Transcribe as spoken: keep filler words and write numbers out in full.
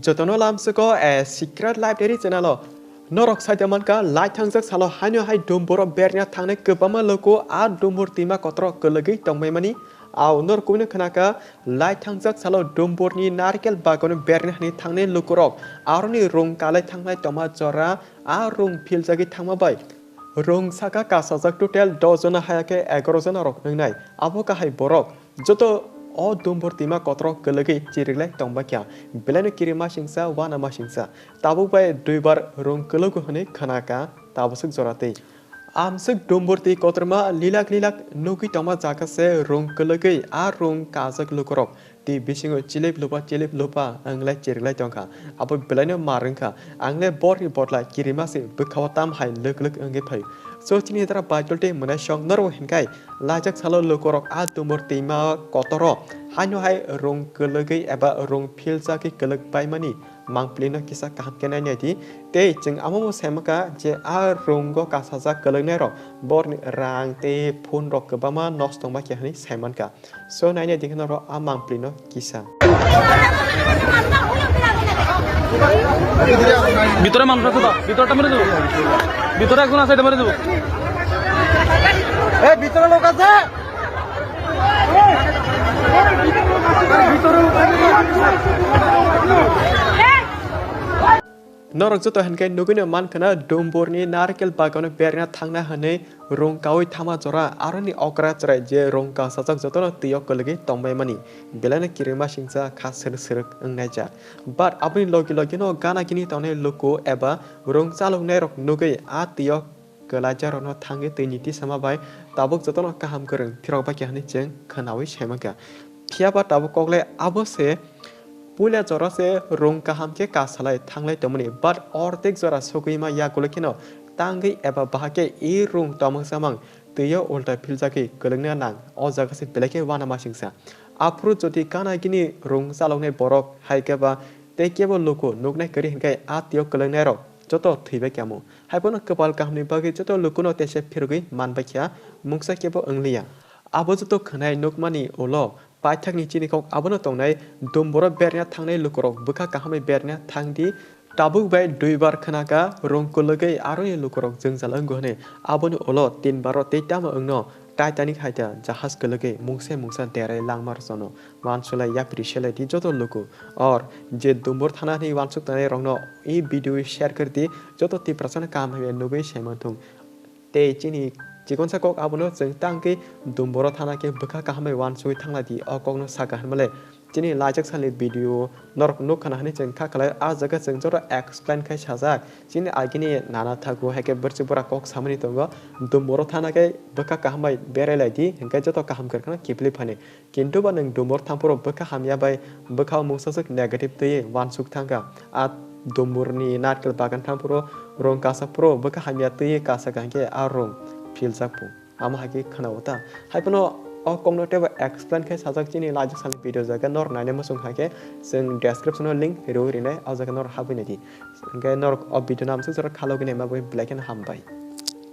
Jotono lamsoko a secret library channel o. Norok saida mankha, lai thangjak salo haino hai dumburo berna thangnai kwbangma luku a dumbur tima kotorok kwlwgwi tongbaimani. Ao norok kubuni khwnakha, lai thangjak salo dumburni narikel bagano berna hani thangnai lukurok aroni rung kalai thangnai tongma jora a rung philjagwi thangma bai. Rung saka kasajak total dos jona haya khe egaroh jona rok wngnai. Abo kahai borok joto o dumbur tima kotorok kwlwgwi chiriklai tongbaikha. Belaino kirima singsa, uanama singsa. Tabuk bai duibar rung kwlwgo hwnwi khwnakha tabaswk jora twi. Amswk dumbur twi kotorma lilak lilak nugwi tongma jaga se rung kwlwgwi a rung kajak lukurok twi bisingo chilip lupa chilip lupa wnglai chiriklai tongkha. Abo belaino mar wngkha. Ang le borni bodla kirima se bwkhao tam hai lwk lwk wngwi phaio. So chini dara Baitul tei mwnaisong norok hinkai laijak salo lukurok a dumbur twima kotoro haino hai rung kwlwgwi eba rung philjagwi kwlwk baimani mangpilino kisa kaham khe nainai di. Tei chwng amo bo saimankha je a rungo kasajak kwlwknairok borni rang tei phone rok kwbangma nosto wngbaikha hwnwi saimankha. So nainai di kheno ro a mangpili no kisa. ভিতরে মানুষ আছে তো, ভিতরটা মেরে দেবো, ভিতরে একজন আছে, এটা মেরে দেবো। এই ভিতরে লোক আছে। Norok joto hinkai nugwino mankhana dumburni narikel bagano berna thangna hwnwi rung kaui thama jora aroni okra chwrai je rung kasajak jotono twio kwlwgwi tongbaimani belaino kirima singsa kha srwk srwk wngnaijak. But aboni logi logino gana gini tongnai luku eba rung chaloknairok nugwi a twio kwlaijakrokno thangwi twi niti sama bai tabuk jotono kaham kwrwng phirok baikha hwnwi chwng khwnaui saimankha. Phiyaba tabuk kokle abo se puila jora se rung kaham khe kasalai thanglai tongmani, but ordek jora sogwi ma yagulo kheno tangwi eba bahai khe e rung tomang samang twio ulta philjagwi kwlwngna nang, o jaga se belai khe uanama singsa. Aphuru jodi gana gini rung chaloknai borok hai khe ba tei kebo luku nuknai kwrwi hinkhe a twio kwlwngnairok joto thwibai kamo. Haiphano kwpal kahamni bagwi joto lukuno teisa phirogwi manbaikha, mungsa kebo wngliya. Abo joto khwnai nukmani ulo paithakni chini kok abono tongnai, dumburo berna thangnai lukurok bwkha kahamwi berna thangdi. Tabuk bai duibar khwnakha rung kwlwgwi aroni lukurok jwngjal wngo hwnwi. Aboni ulo tinbaro tei tamo wngno Titanic hai ta jahaj kwlwgwi mungsa mungsa derai langma rwchano. Uansuk lai yapri se lai di joto luku. Or je dumbur thana hwnwi uansuk tanai rokno e video share kar di, joto Tiprasano kaham hamya nugwi saiman thung. Tei chini chikonsa kok abono chwng tangkhe dumburo thana khe bwkha kaham bai uansugwi thangla di, o kokno saka hwnmale. Chini laijak salni video norok nukha na hwnwi chwng kha khlai, a jaga chwng joto explain khai sajak. Chini agini nana thago hai khe bwrwswk bwra kok samani tongo, dumburo thana khe bwkha kaham bai berai lai di, hinkhe joto kaham kwrwkno kiphilwi phani. Kintu ba nwng dumbur thangphuru bwkha hamya bai bwkha mungsaswk negative twiwi uansuk thangkha. A dumburni narkel bagan thangphuru rung kasa phuru bwkha hamya twiwi kasa kaham khe a rung philjak phu. Amo hai khe khwnao ta. Haiphano o kokno teibo explain khai sajak chini laijak salni video jaga nor naina muchung hai khe chwng description o link rw rinai, o jaga nor habwi nai di. Hinkhe nor o video no amswk jora khalogwi naima bagwi belai kheno hambai.